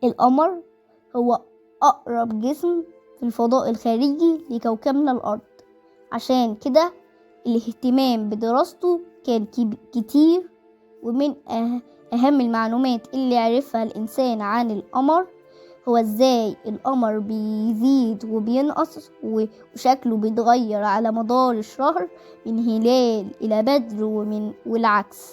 القمر هو أقرب جسم في الفضاء الخارجي لكوكبنا الأرض، عشان كده الاهتمام بدراسته كان كتير. ومن أهم المعلومات اللي عرفها الإنسان عن القمر هو إزاي القمر بيزيد وبينقص وشكله بيتغير على مدار الشهر من هلال إلى بدر والعكس.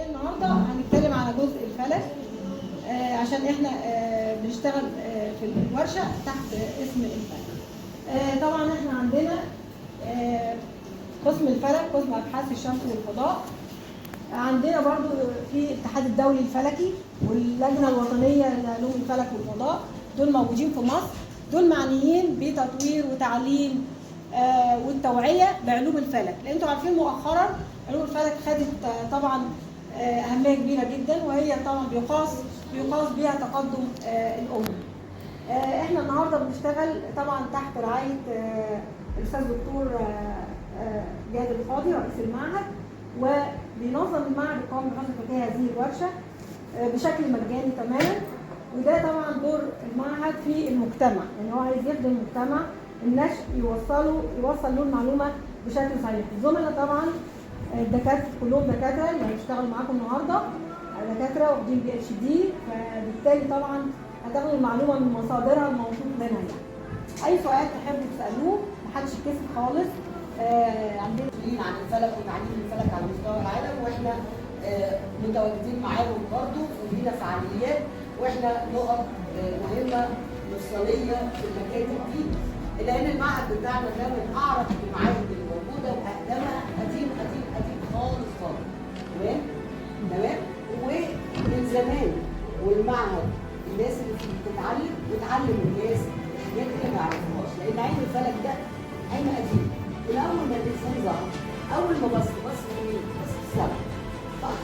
النهارده هنتكلم على جزء الفلك، عشان احنا بنشتغل في الورشة تحت اسم الفلك. طبعا احنا عندنا قسم الفلك، قسم ابحاث الشمس والفضاء. عندنا برضو في الاتحاد الدولي الفلكي واللجنة الوطنية لعلوم الفلك والفضاء، دول موجودين في مصر، دول معنيين بتطوير وتعليم والتوعية بعلوم الفلك، لان انتوا عارفين مؤخرا علوم الفلك خدت طبعا اهمية كبيرة جدا، وهي طبعا بيقاس بيها تقدم الامة. احنا النهارده بنشتغل طبعا تحت رعاية الاستاذ دكتور جاد القاضي رئيس المعهد، وبينظم المعهد القومي للبحوث الفلكية هذه الورشة بشكل مجاني تماما. وده طبعا دور المعهد في المجتمع، يعني هو عايز يخدم المجتمع، النشء يوصل له المعلومة بشكل صحيح. الزملاء طبعا الدكاترة كلهم دكاترة اللي هيشتغلوا معاكم النهارده، دكاترة واخدين PhD، فبالتالي طبعا هتاخدوا المعلومة من مصادرها الموثوق منها. يعني اي سؤال تحبوا تسالوه محدش يتكسف خالص. عندنا مسؤولين عن الفلك وتعليم الفلك على مستوى العالم، واحنا متواجدين معاهم برضه ولينا فعاليات، واحنا نقط مهمة مفصلية في المكاتب دي، لان المعهد بتاعنا ده من اعرق المعاهد اللي موجودة واقدمها، قديم قديم قديم خالص خالص. تمام تمام. ومن زمان والمعهد الناس اللي فيه بتتعلم وتعلم الناس الحاجات اللي ما يعرفوهاش، لان علم الفلك ده علم قديم. من اول ما الانسان ظهر، اول ما بص فين؟ بص في السماء، صح؟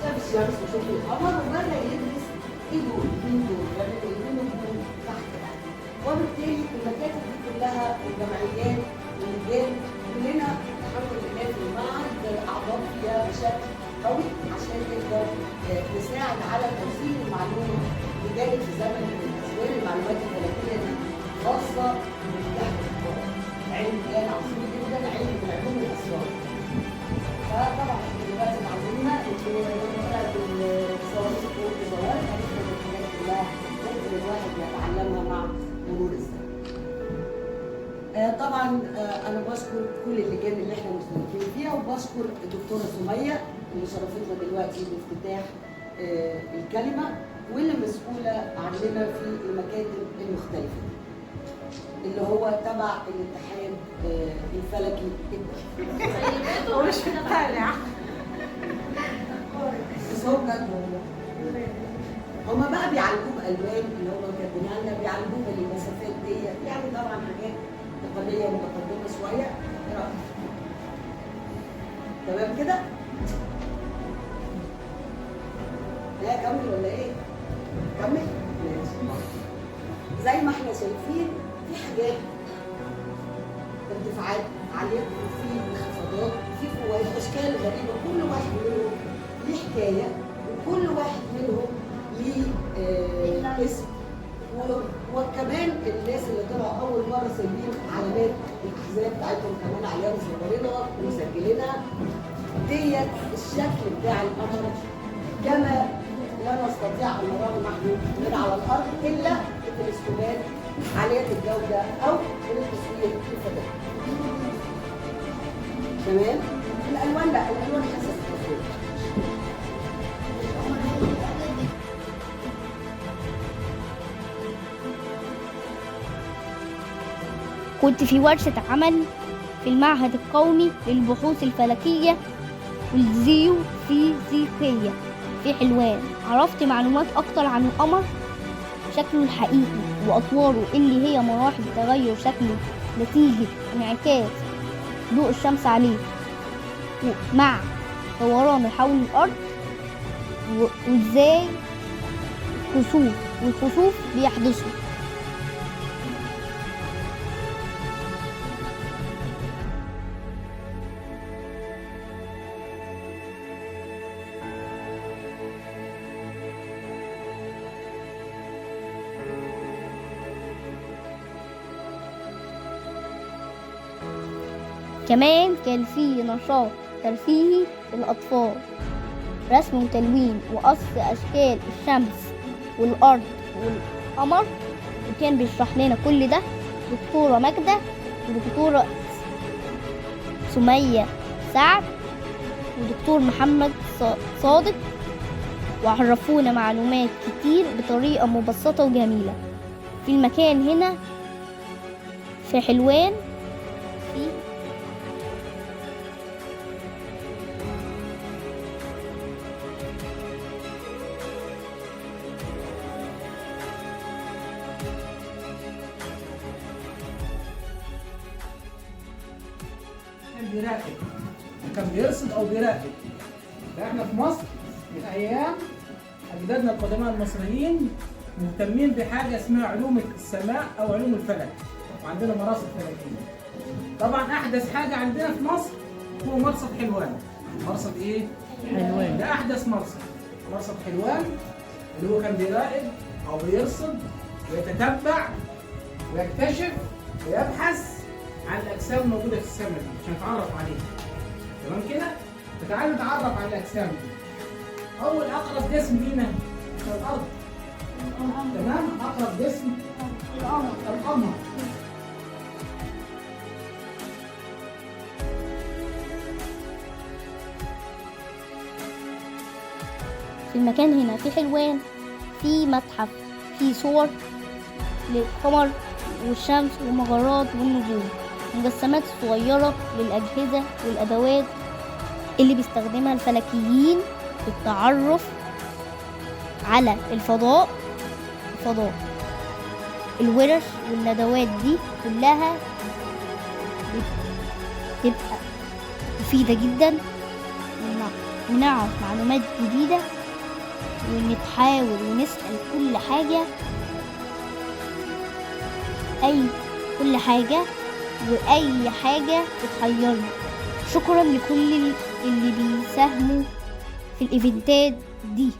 شاف الشمس وشاف القمر وبدا يدرس ايه دول؟ مين دول؟ بيعملوا ايه؟ مين دول؟ تحت بقى. وبالتالي المكاتب دي كلها والجمعيات واللجان كلنا الحمد لله في المعهد اعضاء فيها بشكل قوي عشان نقدر نساعد على توصيل المعلومة اللي كانت في زمن من الازمان. المعلومات الفلكية دي خاصة بالكهف الكبار، علم كان عظيم جدا، علم من علوم الاسرار. فطبعا احنا دلوقتي اتعلمنا طلعت الصواريخ والظواهر، عرفنا ان الحاجات كلها ممكن الواحد يتعلمها مع مرور الزمن. طبعا انا بشكر كل اللجان اللي احنا مشتركين فيها، وبشكر الدكتورة سميه اللي شرفتنا دلوقتي بافتتاح الكلمة، واللي مسؤولة عننا في المكاتب المختلفة اللي هو تبع الاتحاد الفلكي الدولي. هو مش مقتنع بس هو بجد والله. هما بقى بيعالجوه بالوان اللي هما كاتبينها لنا، بيعالجوه بالمسافات دي، يعني طبعا حاجات تقنية متقدمة شوية. ايه رايك؟ تمام كده؟ لا كمل ولا ايه؟ كمل؟ ماشي. زي ما احنا شايفين في حاجات ارتفاعات عالية، وفي انخفاضات، وفي فوائد، اشكال غريبة، كل واحد منهم ليه حكاية، وكل واحد منهم ليه اسم. وكمان الناس اللي طلعوا اول مرة سايبين علامات الاحزاب بتاعتهم كمان عليها مصورينها ومسجلينها. ديت الشكل بتاع القمر كما لا نستطيع ان نراه نحن من على الارض الا بتلسكوبات عالية الجودة او بالتصوير الفضائي. تمام؟ الالوان لا، الالوان حسب التصوير. كنت في ورشة عمل في المعهد القومي للبحوث الفلكية والجيوفيزيقية في حلوان. عرفت معلومات أكتر عن القمر، شكله الحقيقي وأطواره اللي هي مراحل تغير شكله نتيجة انعكاس ضوء الشمس عليه مع دورانه حول الأرض، وإزاي الكسوف والخسوف بيحدثوا. كمان كان في نشاط ترفيهي للأطفال، رسم وتلوين وقص أشكال الشمس والأرض والقمر، وكان بيشرح لنا كل ده دكتورة ماجدة ودكتورة سمية سعد ودكتور محمد صادق، وعرفونا معلومات كتير بطريقة مبسطة وجميلة. في المكان هنا في حلوان في كان بيراقب، كان بيرصد او بيراقب. فاحنا في مصر من ايام اجدادنا القدماء المصريين مهتمين بحاجة اسمها علوم السماء او علوم الفلك، وعندنا مراصد فلكيه. طبعا احدث حاجة عندنا في مصر هو مرصد حلوان. مرصد ايه؟ حلوان. ده احدث مرصد، مرصد حلوان، اللي هو كان بيراقب او بيرصد ويتتبع ويكتشف ويبحث عن الاجسام الموجودة في السماء دي عشان نتعرف عليها. تمام كده؟ فتعالوا نتعرف على الاجسام دي. اول اقرب جسم لينا هو الارض. تمام؟ اقرب جسم القمر. في المكان هنا في حلوان في متحف في صور للقمر والشمس والمجرات والنجوم، مجسمات صغيرة للأجهزة والأدوات اللي بيستخدمها الفلكيين للتعرف على الفضاء. الورش والندوات دي كلها بتبقى مفيدة جدا، ونعرف معلومات جديدة ونتحاور ونسأل كل حاجة، أي كل حاجة وأي حاجة بتحيرنا. شكرا لكل اللي بيساهموا في الإيفنتات دي.